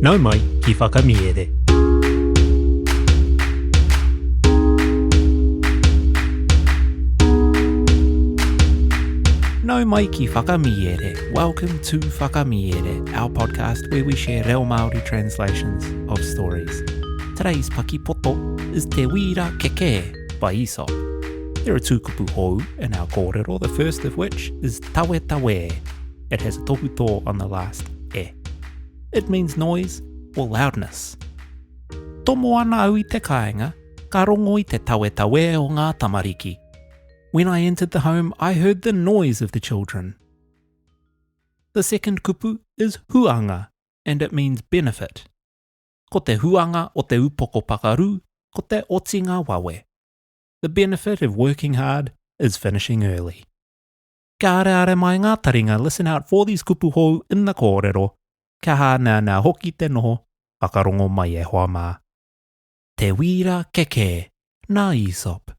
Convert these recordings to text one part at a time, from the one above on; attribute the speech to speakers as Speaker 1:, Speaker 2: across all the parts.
Speaker 1: Nau mai ki Whakamiere. Nau mai ki Whakamiere. Welcome to Whakamiere, our podcast where we share reo Māori translations of stories. Today's pakipoto is Te Wīra Kekē by Aesop. There are two kupu hou in our kōrero, the first of which is tawe tawe. It has a tohutō on the last e. It means noise or loudness. Tomo ana au i te kāinga, ka rongo i te tawetawē o ngā tamariki. When I entered the home, I heard the noise of the children. The second kupu is huanga, and it means benefit. Ko te huanga o te upoko pakaru, ko te otinga wawe. The benefit of working hard is finishing early. Kia areare mai ngā taringa listen out for these kupu hou in the kōrero, kia hāneanea hoki te noho, whakarongo mai e hoa mā. Te Wīra Kekē, nā Aesop.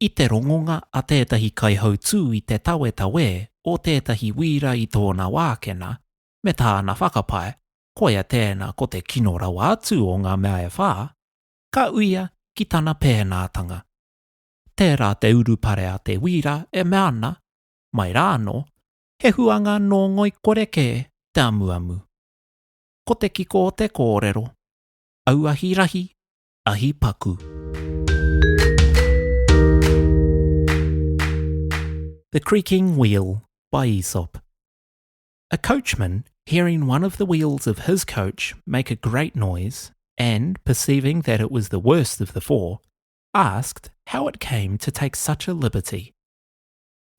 Speaker 1: I te rongonga a tētahi kaihautū i te tawetawē o tētahi wīra i tōna wākena, me tāna whakapae, koia tēnā ko te kino rawa atu o ngā mea e whā, ka uia ki tana pēnātanga. Tērā te urupare a te wīra e mea ana, mai rā anō, he huanga nō ngoikore kē te amuamu. Ko te kiko o te kōrero, auahi rahi, ahi paku. The Creaking Wheel by Aesop. A coachman, hearing one of the wheels of his coach make a great noise, and perceiving that it was the worst of the four, asked how it came to take such a liberty.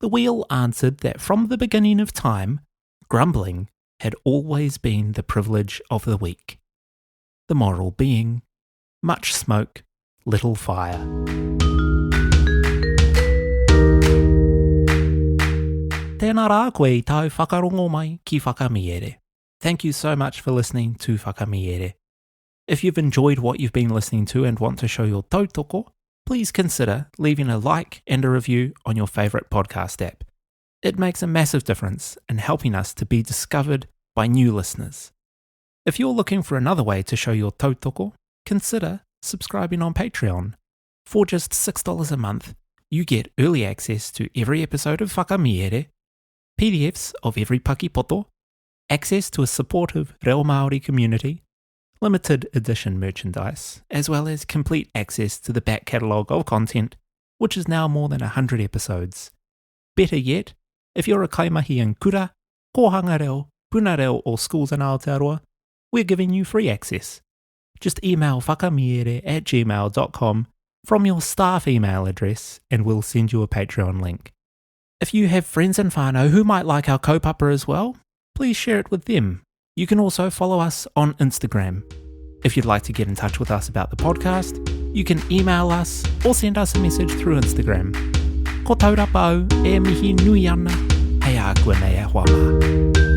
Speaker 1: The wheel answered that from the beginning of time, grumbling had always been the privilege of the weak. The moral being, much smoke, little fire. Tēnā rā koe i tāu whakarongo mai ki Whakamiere. Thank you so much for listening to Whakamiere. If you've enjoyed what you've been listening to and want to show your tautoko, please consider leaving a like and a review on your favourite podcast app. It makes a massive difference in helping us to be discovered by new listeners. If you're looking for another way to show your tautoko, consider subscribing on Patreon. For just $6 a month, you get early access to every episode of Whakamiere, PDFs of every pakipoto, access to a supportive Reo Māori community, limited edition merchandise, as well as complete access to the back catalogue of content, which is now more than 100 episodes. Better yet, if you're a kaimahi in kura, kōhanga reo, puna reo or schools in Aotearoa, we're giving you free access. Just email whakamiere at gmail.com from your staff email address and we'll send you a Patreon link. If you have friends and whānau who might like our kaupapa as well, please share it with them. You can also follow us on Instagram. If you'd like to get in touch with us about the podcast, you can email us or send us a message through Instagram. Ko taurapa au e mihi nui ana, hei a koe nei e hoa mā.